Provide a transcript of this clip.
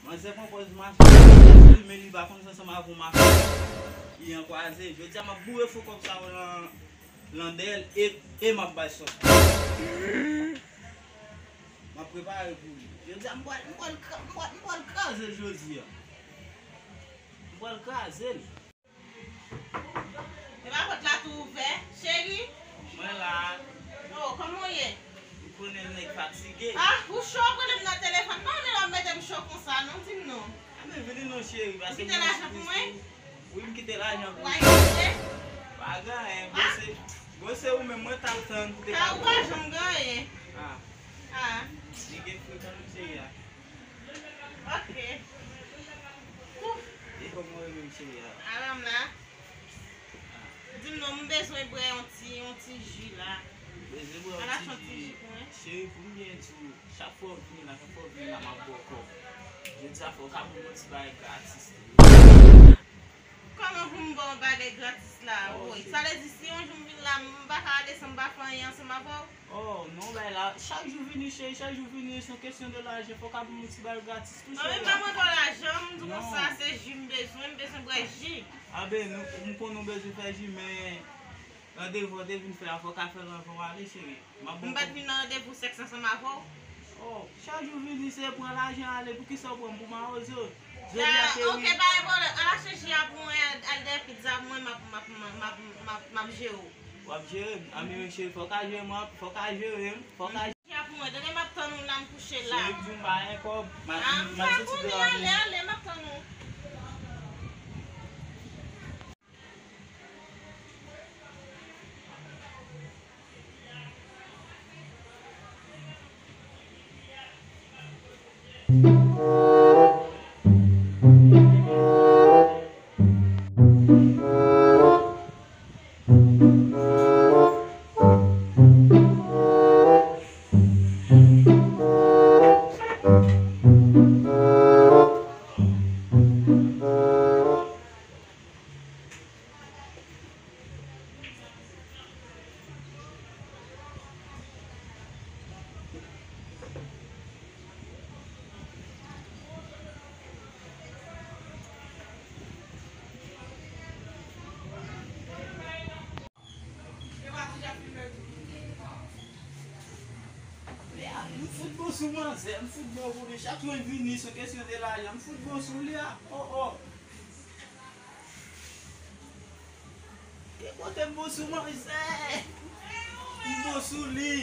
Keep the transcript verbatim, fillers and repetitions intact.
Manzè pran pòz mache, li, men li pa konn se ansanm avè w m ap li an kwaze. Jodi a, m ap boure fo kòb sa yo nan, nan dèyè l e, e m ap ba l sòs. M ap prepare pou li. Jodi a, m pral, m pral kra-, m pral, m pral kraze l jodi a. M pral kraze l. E pa pòt la tou ouvè, cheri? Mwen la. Oh, kòman w ye? Ou konnen nèg fatige. Ah, ou cho, ou konnen m nan telefòn. Pa konnen lè w mete m cho konsa, non, di m non. A, men vini non, cheri, paske m kite lajan pou mwen? Wi, m kite lajan pou mwen. Ou pa kite? Pa gen anyen, bon, se, bon, se ou menm mwen t ap tann pou te ka. Ou pa janm gen anyen. Ah. Ah. Li gen frekan, cheri a. Ok. Ouf. E kòman w ye menm, cheri a? Alan m la. Ah. Di m non, m bezwen bwè yon ti, yon ti ji la. Bezwen bwè yon ti ji pou mwen? Cheri, pou m byen di w, chak fwa w vini la, chak fwa w vini la, m ap ba w kòb. Jodi a, fò w ka ban m yon ti bagay gratis tou. Kòman pou m ba w bagay gratis la? Woy, sa vle di si yon jou m vin la, m pa ka ale san m pa fè anyen ansanm avè w? Oh, non, bay la, chak jou vini, cheri, chak jou vini, se yon kesyon de lajan, fò w ka ban m yon ti bagay gratis tou, cheri. Non, men pa mande w lajan, m di w konsa, se ji m bezwen, m bezwen bwè ji. A ben, nou, m konnen w bezwen fè ji, men randevou w te vin fè a, fò w ka fè l anvan w ale, cheri. M ap ban w kòb. M pa t vin nan randevou sèks ansanm avè w. Oh, chak jou vini, se pran lajan ale, poukisa w pran m pou mawozo? Jodi a, cheri. Ok, pa gen pwoblèm. Al achte ji a pou mwen, al, al dèyè pizza pou mwen, m ap, m ap, m ap, m ap, m ap, m ap jere w. W ap jere m? A men, cheri, fò w ka jere m, fò w ka jere m, fò w ka. Ji a pou mwen, tande, m ap tann ou la, m kouche la. Cheri, m di w m pa gen kòb. M a, ah, m a soti deyò. Ale, ale, m ap tann ou. M fout bon sou manzè, m fout bon pou li. Chak jou l vini, se kesyon de lajan, m fout bon sou li a. Oh, oh. Ki kote m bon sou manzè? M bon sou li.